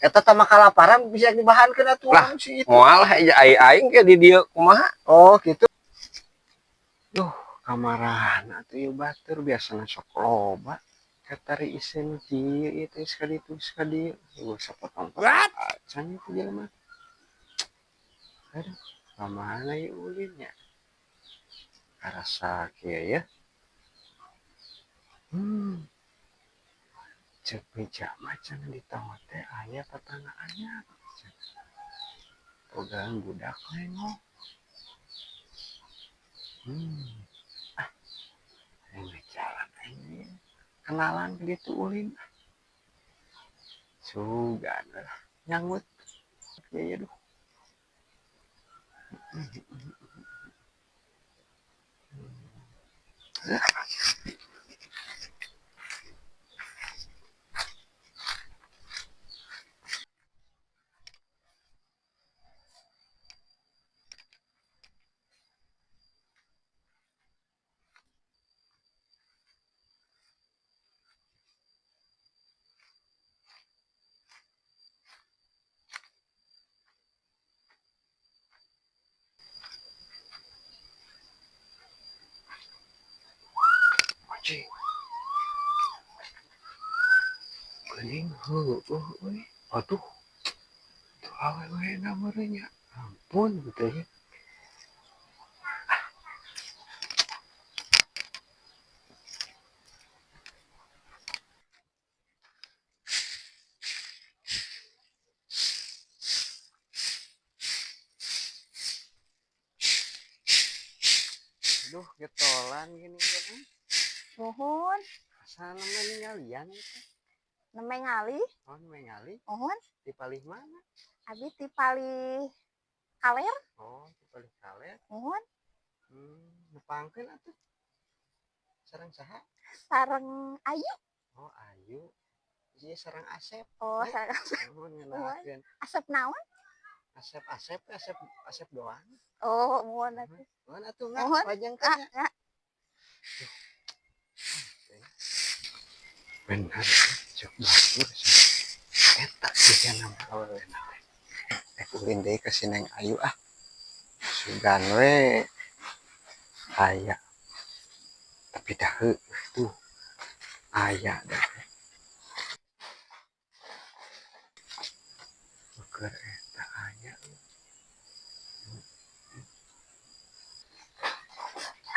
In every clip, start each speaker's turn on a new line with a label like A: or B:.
A: Eta tah mah kalaparan bisa dibahankeun atuh
B: Lah.
A: si itu.
B: Moal aing aing ke di dieu kumaha?
A: Oh, gitu. Duh, kamarana atuh ieu batur biasana sok loba. Katari isin kieu ieu teh sekali itu sekali dieu. Sapotong acan itu jelema. Aduh, kamana ieu ulinnya? Karasa kieu ya. Cek meja mah cenah di tonggoh teh aya tetangga anyar. Bogaan budak lengok. Ah, aing jalan aing kenalan ke ditu ulin. Sugan lah nyanggut. Ya ya duh. Anjing. Geuning heueuh euy. Aduh. Tuh awewe na meureun nya. Ampun teh. Aduh, getolan gini gini.
C: Muhun.
A: Asa nembe ningalian itu.
C: Nembe ngali.
A: Oh, nembe ngali.
C: Muhun.
A: Di palih mana?
C: Abi di palih kaler.
A: Oh, di palih kaler.
C: Muhun.
A: Nepangkeun atuh. Sareng saha?
C: Sareng Ayu.
A: Oh, Ayu. Ieu sareng Asep.
C: Oh, sareng Asep.
A: Muhun ngenalkeun.
C: Asep naon?
A: Asep, Asep, Asep, Asep doang.
C: Oh, muhun atuh.
A: Muhun atuh nggak
C: Muhun.
A: lajengkeun nya.
C: Ah,
A: Bener, cek batur. Eta sih nama awewe teh. Ulin deui ka si Neng Ayu ah. Sugan we aya. Tapi dah heueuh tuh. Aya dah. Keur eta aya.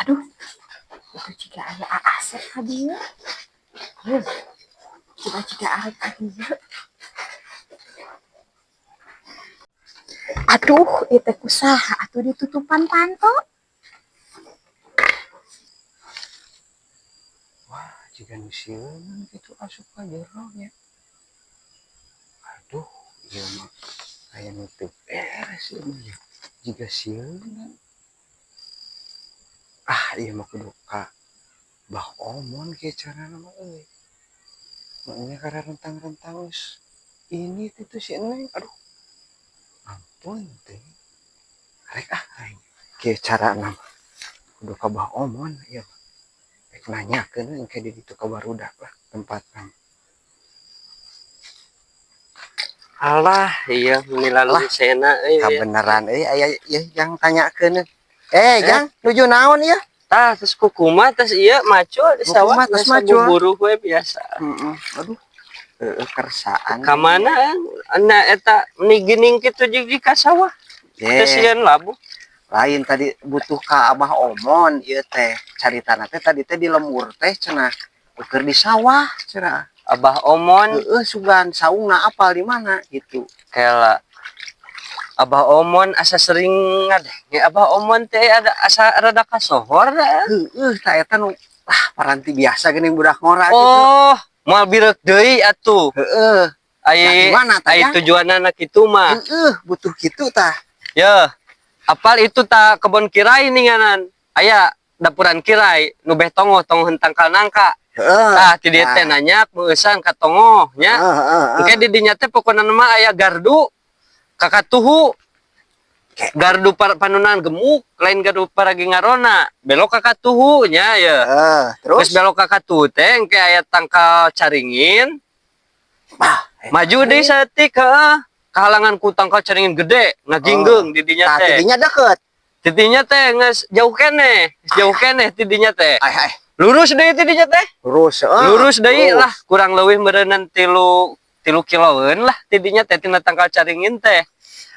C: Aduh, itu jika aya Asep ka dieu. Heuh. Coba jika arek ka dieu. Aduh, ieu teh kusaha atuh ditutupan panto.
A: Wah, jiga nu sieun kitu asup ka jero nya. Aduh, ieu mah aya nu teu beres ieu mah nya. Jiga sieun. Ah, ieu mah kudu ka Bah Omon kieu carana mah euy. Makanya karena rentang-rentang geus ini itu si Neng. Aduh. Ampun teh. Rek ah aing. Kieu carana mah kudu ka Bah Omon ieu mah. Rek nanyakeun engke di ditu ka barudak lah tempatna.
B: Alah, iya meni lalu
A: Lah,
B: sena euy.
A: Kabeneran euy aya ieu yang tanyakeun. Jang, nuju naon ieu?
B: Tah, terus kukuma tas ieu macul di sawah,
A: Kukuma tas
B: biasa
A: macul.
B: buburuh we biasa.
A: Heeh. Aduh. Heeh, kersaan.
B: Ka mana na eta meni geuning kitu jeung di ka sawah. Teu sieun labuh.
A: Lain tadi butuh ka Abah Omon ieu teh. Caritana teh tadi teh di lembur teh cenah keur di sawah cenah.
B: Abah Omon.
A: Heeh, sugan saungna apal di mana gitu.
B: Kela. Abah Omon asa sering ngadenge Abah Omon teh ada asa rada kasohor da.
A: Heeh, tah eta nu ah paranti biasa geuning budak ngora gitu.
B: Oh, moal bireuk deui atuh.
A: Heeh.
B: Ai,
A: Nah, gimana tah,
B: ai
A: Jang?
B: tujuanana kitu mah.
A: Heeh, butuh kitu tah.
B: Yeuh. Apal itu ta kebon kirai ninganan. Aya dapuran kirai nu beh tongoh tongoh tangkal nangka.
A: Heeh.
B: Tah ti dieu teh nanyak meueusan ka tongoh nya.
A: Heeh, heeh, heeh.
B: Engke di dinya teh pokona mah aya gardu kakatuhu. Gardu panunan gemuk lain gardu paragi ngarona. Belok kakatuhu nya ye.
A: Heeh, terus
B: Geus belok kakatuhu teh engke aya tangkal caringin.
A: Bah,
B: Maju deui saeutik, heeh. Kahalangan ku tangkal caringin gede, ngaginggeung di dinya
A: Tah
B: teh.
A: Tidinya deket.
B: Tidinya teh geus jauh keneh tidinya teh.
A: Ai ai.
B: Lurus deui tidinya teh.
A: Lurus, heeh.
B: Lurus deui
A: Lurus.
B: lah, kurang leuwih meureunan 3 kiloeun lah tidinya teh tina tangkal caringin teh.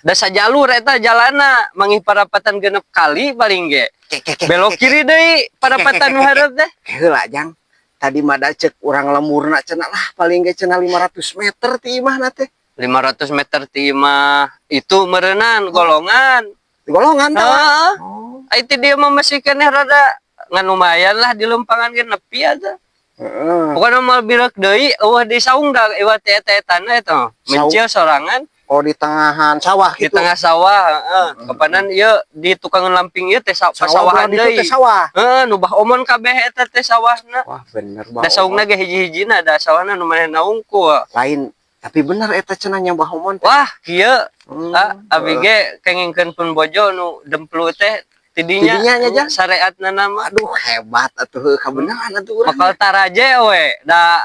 B: Da sajalur eta jalana manggih parapatan 6 kali paling ge.
A: Ke, ke, ke,
B: Belok
A: ke, ke.
B: kiri deui parapatan nu hareup teh.
A: Heula, Jang. Tadi mah da cek urang lemurna cenah lah paling ge cenah 500 meter ti imahna teh.
B: 500 meter ti imah itu meureunan golongan.
A: Golongan teh.
B: Heeh.
A: Oh.
B: Ai ti dieu mah masih keneh rada ngan lumayan lah di lempangan ge nepi atuh.
A: Heeh.
B: Pokokna moal bireuk deui, euweuh di saung da euweuh teh eta etana eta. Mencil sorangan.
A: Oh, di tengahan sawah
B: di
A: gitu.
B: Tengah sawah, heeh. Kapanan ieu di tukangan lamping ieu teh
A: Sawah
B: pasawahan
A: belah ditu
B: deui.
A: Teh sawah.
B: Heeh, nu Bah Omon kabeh eta teh sawahna.
A: Wah, bener, Bah
B: Da saungna
A: Omon.
B: ge hiji-hijina, da sawahna nu manehna unggul.
A: Lain, tapi bener eta cenah nya Bah Omon teh.
B: Wah, kieu. Ah, abi ge kengingkeun pun bojo nu demplu teh tidinya.
A: Tidinya nya, Jang?
B: Syariatna nama.
A: Aduh, hebat atuh, heuh, kabeneran atuh urang.
B: Bakal taraje we da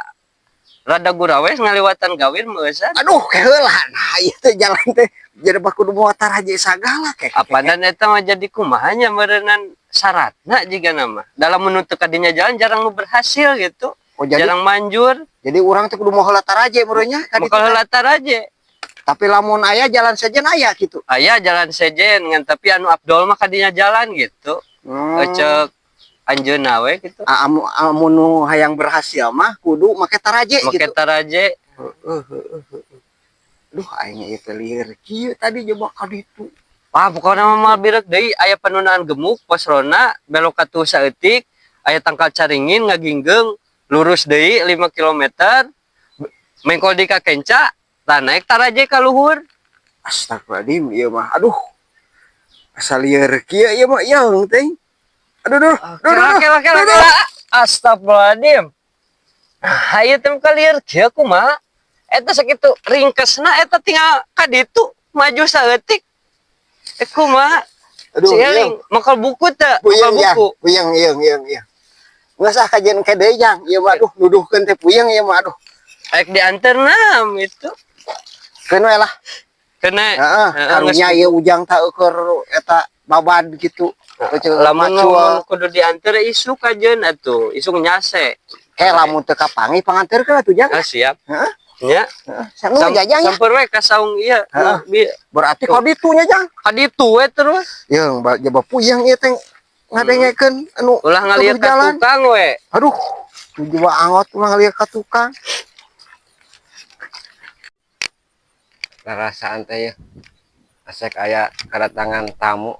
B: rada gurawes ngaliwatan gawir meueusan.
A: Aduh, keheula. Nah, ieu teh jalan teh jadi kudu moal taraje sagala ke.
B: Apanan eta mah jadi kumaha nya meureunan syaratna jiga nama. Dalam menutup kadinya jalan jarang nu berhasil gitu.
A: Oh, jadi
B: Jarang manjur.
A: Jadi urang teh kudu moal heula taraje meureun nya ka ditu
B: Bakal
A: teh.
B: Heula taraje.
A: Tapi lamun aya jalan sejen aya gitu.
B: Aya jalan sejen ngan tapi anu Abdul mah kadinya jalan gitu. Cek anjeunna we gitu.
A: Amun nu hayang berhasil mah kudu make taraje
B: Make
A: gitu.
B: Taraje.
A: Heeh, heeh, heeh. Duh, aing ieu teh lieur kieu tadi coba ka ditu.
B: Wah, pokoknya mah moal bireuk deui, aya panundaan gemuk pos ronda, belok katuh saeutik, aya tangkal caringin ngaginggeung, lurus deui 5 km. Mengkol di ka Kenca, tah naik taraje ka luhur.
A: Astagfirullahaladzim, ieu mah. Aduh. Asa lieur kieu ieu mah yeung teh. Aduh, duh. Duh,
B: Kela
A: duh,
B: kela kela
A: duh, duh.
B: kela. Astagfirullahaladzim. Nah, ieu teh lieur kieu kumaha? Eta sakitu ringkesna eta tinggal ka ditu maju saeutik. Eh, kumaha?
A: Aduh,
B: Si eling makal buku teu? Makal
A: puyeng ya.
B: Buku.
A: Puyeng, yeung, yeung, yeung. Geus ah kajian ke deui, Jang. Ieu mah aduh, nuduhkeun teh puyeng ieu mah, aduh.
B: Aek dianter nam itu.
A: Keun we lah.
B: Kena.
A: Heeh,
B: Heeh,
A: karunya
B: geus
A: ieu ujang ta ukur eta babad gitu. Kecil
B: Lamun
A: macul.
B: Lamun kudu diantar isuk aja atuh, isuk nyase.
A: Kayak lamun teu kapanggih panganterkeun atuh, Jang.
B: Ah, siap.
A: Heeh.
B: Nya.
A: Heeh. Sanggup jajang ya.
B: Samper we ka saung ieu.
A: Heeh.
B: Bi
A: Berarti ka ditu nya, Jang.
B: Ka ditu we terus.
A: Yeung, jaba puyeng ieu teh ngadengekeun anu
B: Ulah ngalieu
A: tuduh
B: ka
A: jalan.
B: Tukang we.
A: Aduh, jiwa angot ulah ngalieu ka tukang.
D: Rarasaan teh ya asek aya kedatangan tamu.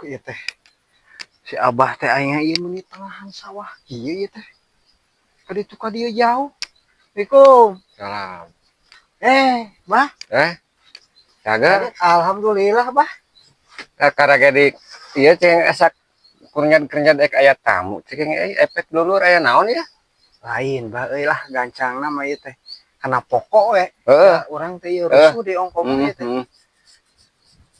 A: Ieu teh. Si Abah teh aing ieu meuni tengahan sawah kieu ieu teh. Ka ditu ka dieu jauh. Assalamualaikum.
D: Salam.
A: Eh, Bah.
D: Eh, kagak.
A: Alhamdulillah, Bah.
D: Karena di ieu ceng asak kurnyad-kurnyad ek aya tamu ceng eh efek dulur aya naon ya?
A: Lain, Bah, euy lah gancangna mah ieu teh. Kana pokok we.
D: Heeh.
A: Ya, urang teh ieu rusuh di ongkoh ieu teh.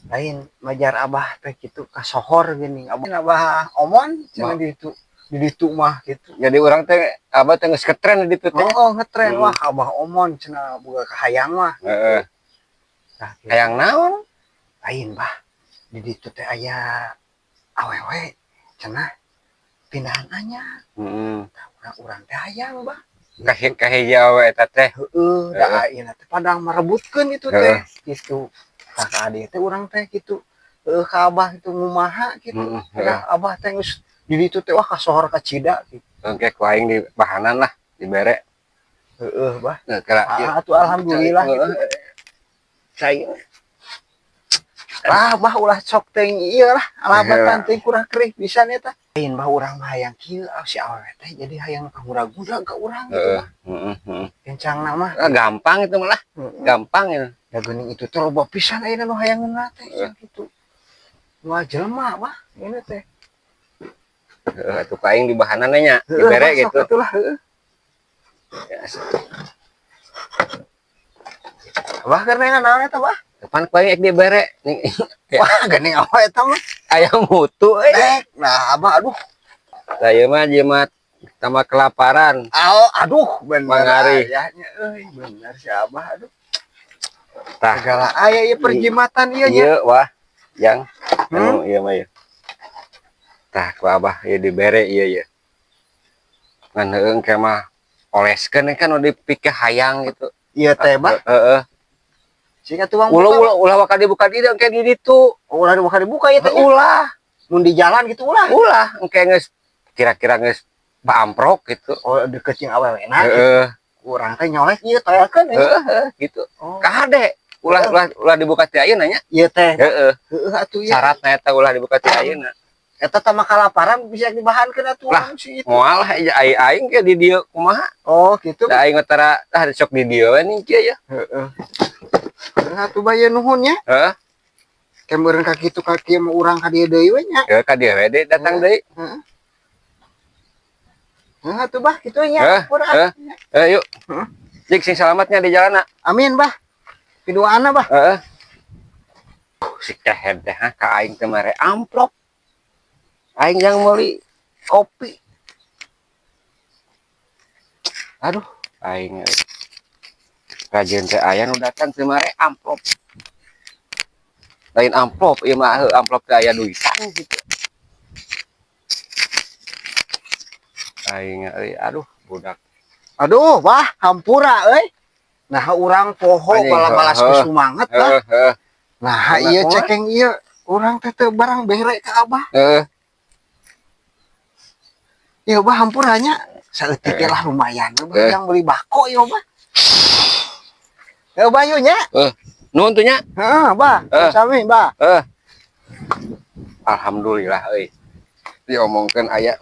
A: Lain majar Abah teh kitu kasohor geuning. Abah, Abah Omon cenah di ditu. Di ditu mah gitu.
D: Jadi urang teh abah teh geus ketren di ditu teh.
A: Oh, ngetren, wah, Abah Omon cenah boga kahayang mah. Nah, gitu.
D: Hayang naon?
A: Lain, Bah. Di ditu teh aya awewe cenah pindahan anyar. Urang urang teh hayang, Bah.
D: Kahiji kahiji awe eta teh.
A: Heeh, da ayeuna teh pada merebutkeun itu teh gitu. Tah ka adi teh urang teh gitu. Heeh, ka Abah itu ngumaha gitu.
D: Heeh.
A: Da Abah teh geus di ditu teh wah kasohor kacida gitu.
D: Engke ku aing di bahanan lah dibere.
A: Heeh, Bah.
D: Nah, kira
A: Ah, atuh alhamdulillah gitu.
D: Cai.
A: Lah, Bah, ulah sok teh ieu lah, alabatan teh kurang kerih pisan eta. Lain, Bah, urang mah hayang kieu ah, si awewe teh jadi hayang kangura-gura ka urang gitu,
D: Heeh.
A: Bah.
D: Heeh, heeh.
A: Kencangna mah.
D: Ah, gampang itu malah,
A: Heeh.
D: gampang ya.
A: Da geuning itu teh loba pisan ayeuna nu hayangeunna teh gitu. Wah, jelema, Bah, ini teh.
D: Heeh, atuh ku aing di bahanan nya,
A: Heeh,
D: dibere
A: Bah, sok
D: gitu.
A: atuh lah, heeh.
D: Ya,
A: Abah keur neangan naon eta, Bah?
D: Kapan ku aing ek dibere? Ning
A: Wah, geuning apa eta mah?
D: aya mutu euy.
A: Dek, nah Abah aduh.
D: Tah ieu mah jimat Tambah kelaparan.
A: Oh, aduh, bener
D: Mangari.
A: Ayahnya euy, bener si Abah, aduh.
D: Tah.
A: Segala aya ieu perjimatan ieu nya.
D: Iya, wah. Yang anu ieu mah ieu. Tah, ku Abah ieu dibere ieu ieu. Ngan heueuh engke mah oleskeun kan udah dipikir hayang gitu.
A: Ieu teh, Bah.
D: Heeh.
A: Sing atuh bang.
D: Ulah ulah ulah waka dibuka di engke di ditu.
A: Ulah dibuka dibuka ieu teh nya.
D: Ulah,
A: Mun di jalan gitu ulah.
D: Ulah engke geus kira-kira geus paamprok gitu.
A: Oh, deket jeung awewena.
D: Heeh,
A: Urang teh nyolek ieu toelkeun ya.
D: heeh, gitu.
A: Oh.
D: Kade ulah ulah ulah dibuka ti ayeuna nya.
A: Ieu teh.
D: Heeh,
A: Heeh atuh ieu.
D: Syaratna eta ulah dibuka ti ayeuna.
A: Eta tah kalaparan bisa dibahankeun atuh
D: Lah.
A: si itu.
D: Moal aing aing ke di dieu kumaha?
A: Oh, gitu.
D: Da aing mah tara ah sok di dieu we nih kieu ya.
A: Heeh. Heeh atuh bae nuhun nya.
D: Heeh.
A: Ke meureun ka kitu ka kieu mah urang ka dieu deui we nya.
D: Ya ka dieu we deui datang deui.
A: Heeh. Heeh atuh, Bah, kitu nya.
D: Heeh,
A: Pura.
D: heeh. Eh, yuk.
A: Heeh.
D: Jik sing salamatnya di jalan.
A: Amin, Bah. Piduana, Bah.
D: Heeh. Si kehed teh ha ka aing teh mere amplop. Aing yang meuli kopi. Aduh, aing euy. Rajin teh aya nu datang teu mere amplop. Lain amplop ieu mah heuh amplop teh aya duitan gitu. Aing euy, aduh budak.
A: Aduh, Bah, hampura euy. Nah, urang poho
D: Anjing,
A: bala-balas
D: heeh.
A: ku sumanget, Bah.
D: Heeh, heeh.
A: Nah,
D: Karena
A: ieu
D: kumaha?
A: Cekeng ieu urang teh teu barang bere ka Abah.
D: Heeh.
A: Ieu, Bah, hampura nya. Saeutik
D: Heeh.
A: lah lumayan. Bah,
D: Eh.
A: yang beli bako ieu, Bah. Ya, Bah, yuk nya.
D: Nuhun tuh nya.
A: Heeh, Bah.
D: Eh.
A: Sami, Bah.
D: Eh. Alhamdulillah euy. Diomongkeun aya.